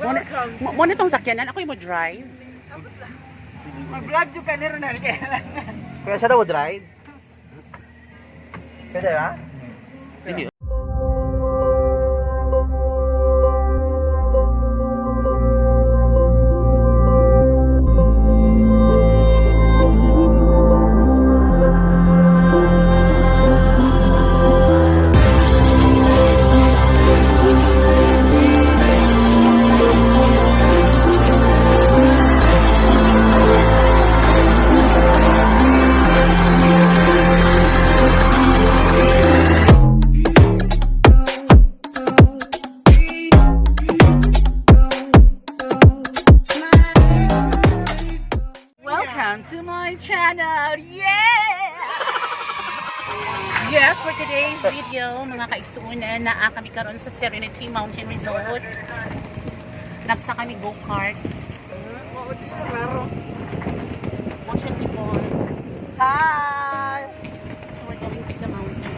Mo na tong sakyanan, ako yung mo drive. Mag-vlog yung kanero na kaya lang. Kaya siya daw drive. Pwede ba? Dili. Welcome to my channel! Yeah! Yes, for today's video, mga kaigsuunan, naa kami karon sa Serenity Mountain Resort. Nagsa kami go-kart. Watch si Paul. Hi! So we're going to the mountain.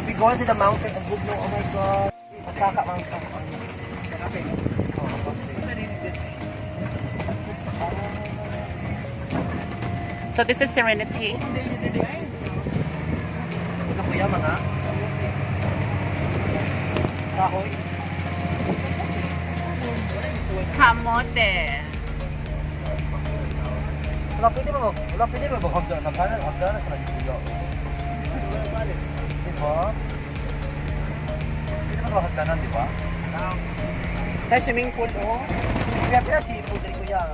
We going to the mountain of Bugno. Oh my God. Masaka mountain. So this is Serenity. Ano kuya mga? Kahoy? Kamote. Wala pwede ba mag wala pwede ba maghagda na kanan hagda na sa kuya. Di ba? Pwede ba maghagdanan, di ba? Sa swimming pool, oh. Kaya pwede si pool diri kuya.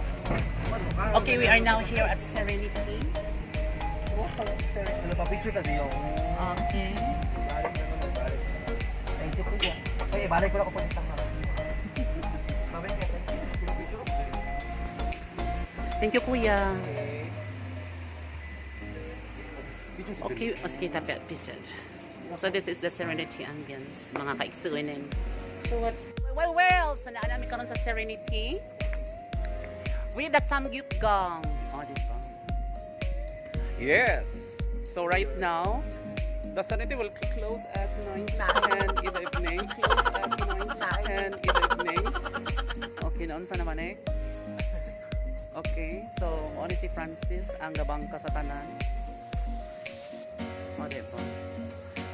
Okay, we are now here at Serenity. Wala pa picture ta diyo. Okay. Thank you kuya. Ay, balik ko na ko pag isang na. Thank you, Kuya. Okay, o sige, tabi episode. So this is the Serenity ambience, mga kaigsuunan. So what's... Well, so naa namin karon sa Serenity with the Samgyup Gong. O, di ba? Yes. So right now, the Serenity will close at 9 to 10 in the evening. Close at 9 to 10 in the evening. Okay, noon sa naman eh. Okay, so mo ni si Francis ang gabangka sa tanan. O, di ba?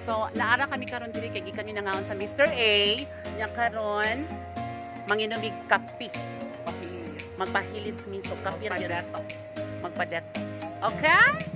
So, naara kami karon diri kay gikan mi nangaon sa Mr. A. Nya karon manginomig kape. Magpahilis mi so kape ra gyud. Magpa-detox. Okay?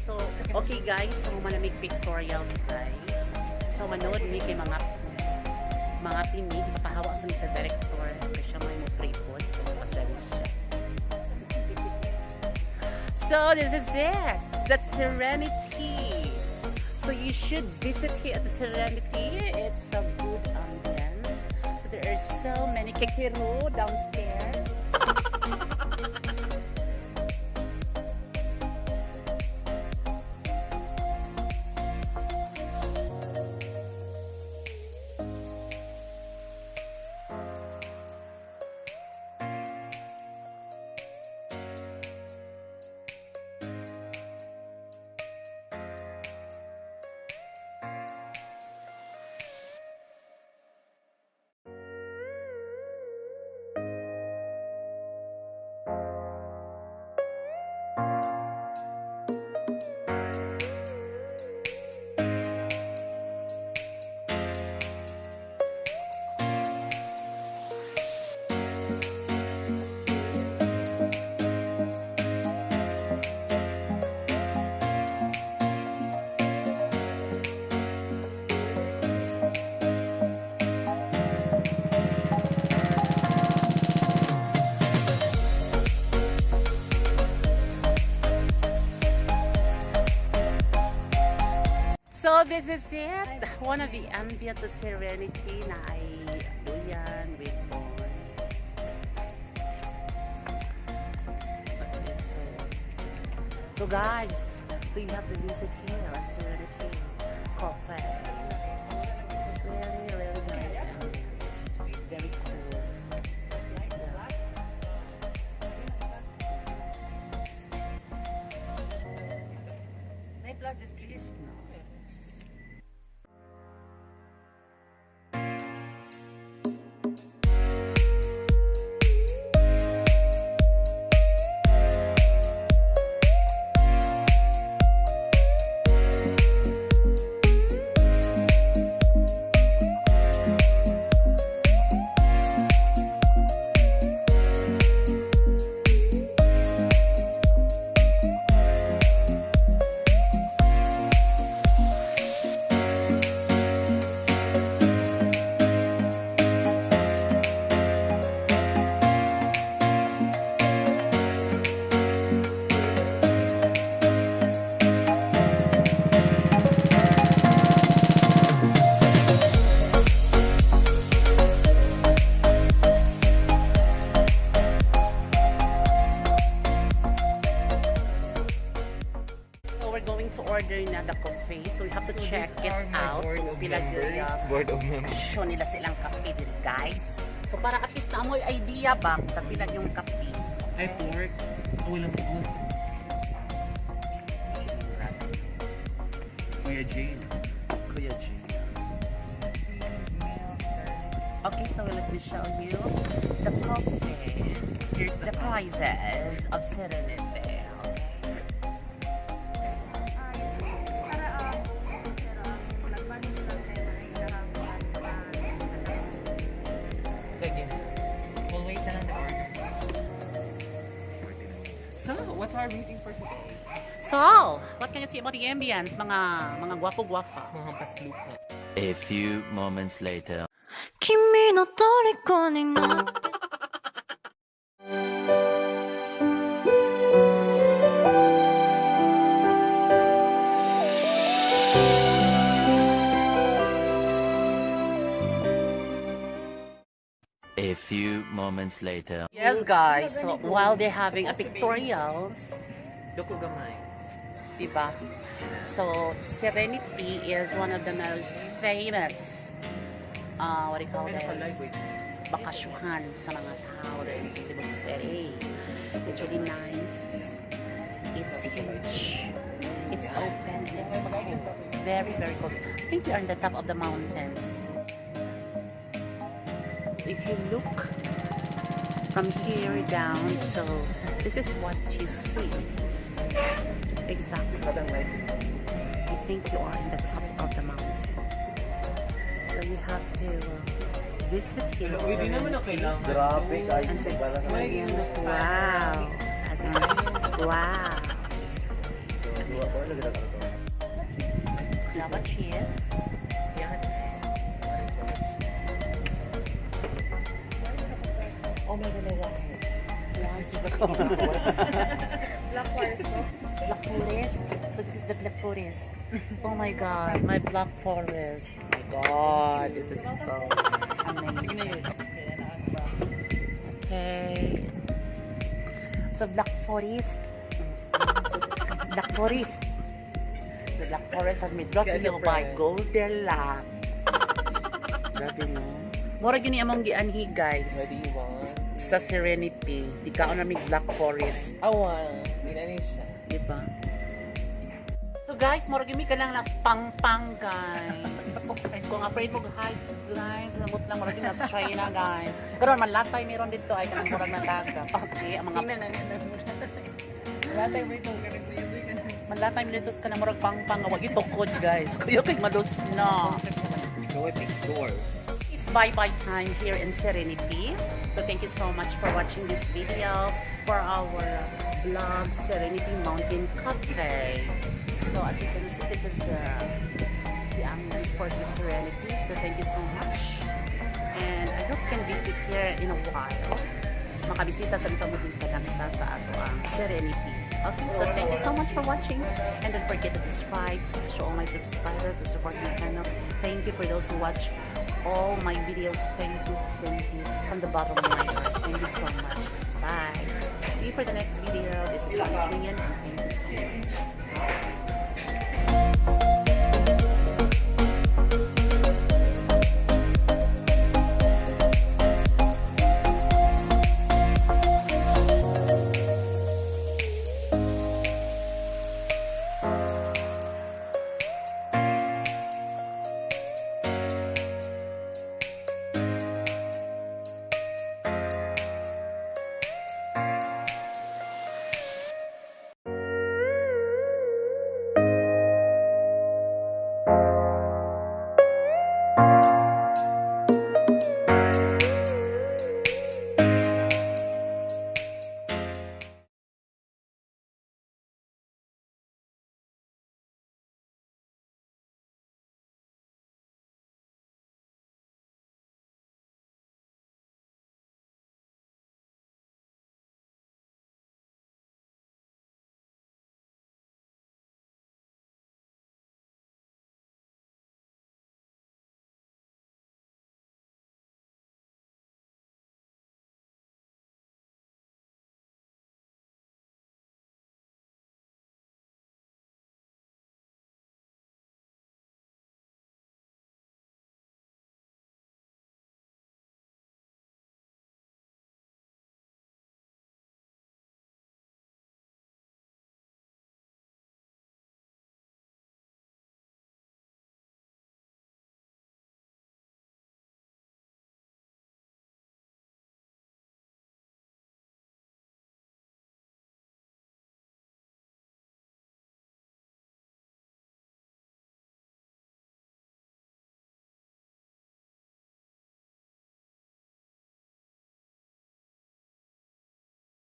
So, okay guys, so malamig pictorials guys. So manood mi kay mga pinig papahawa sa mi sa director kay siya may mo tripod so pasensya siya. So this is it. That's Serenity. So you should visit here at the Serenity. It's a good ambience. So there are so many kekiro downstairs. So this is it. One of the ambience of Serenity na ay duyan with Paul. Okay, so guys, so you have to visit here at Serenity Cafe. So we have to check it out. Board Kung of pila members. gyud Board of members. presyo nila silang kape diri, guys. So para at least na amoy idea ba kung pila yung kape. Ay, pork. Oh, walang bus. Kuya Jane. Kuya G. Okay, so let me show you the coffee. Here's The prices of Serenity. Okay. Sige. We'll wait na lang the order. So, what are we waiting for today? So, what can you say about the ambience, mga gwapo-gwapa? Mga paslupa. A few moments later. 君の虜になって A few moments later. Yes, guys. So, while they're having a pictorials, Doko gamay. diba? So, Serenity is one of the most famous, what do you call Ay, naka-live, this? wait. Bakasyuhan sa mga tao dito sa Cebu City. It's really nice. It's huge. It's open and it's cool. Very, very cool. I think we are on the top of the mountains. If you look from here down, so this is what you see. Exactly. You think you are in the top of the mountain. So you have to visit here. Uy, di naman na Serenity kailangan. Grabe kayo. and to experience. Wow. As in, wow. It's really amazing. Java chips. Oh my God, I want it. Black Forest po. Black Forest. So this is the Black Forest. Oh my God, my Black Forest. Oh my God, this is so amazing. Okay. So Black Forest. Black Forest. The Black Forest has been brought to you by Goldilocks. Grabe no. Mura gini among gianhi, guys. What do you want? Sa Serenity. Di kaon na mig Black Forest. Awa. Minani siya. Diba? So guys, murag yun ka lang nas pang-pang, guys. Kung afraid mo heights, guys, samot lang murag yun nas China, guys. Pero manlatay meron dito ay kanang murag na daga. Okay, ang mga Wala tayong wait ka nagkuya ka na. manlatay mo dito sa kanang murag pang-pang wag itukod, guys. Kuyo kay mados na. Go picture. It's bye-bye time here in Serenity. So thank you so much for watching this video for our vlog Serenity Mountain Cafe. So as you can see, this is the ambience for the Serenity. So thank you so much. And I hope you can visit here in a while. Makabisita sa dito mo dito sa ato ang Serenity. Okay, so thank you so much for watching. And don't forget to subscribe to all my subscribers to support my channel. Thank you for those who watch all my videos. Thank you from the bottom of my heart. Thank you so much. Bye. See you for the next video. This is Juan Union, and thank you so much.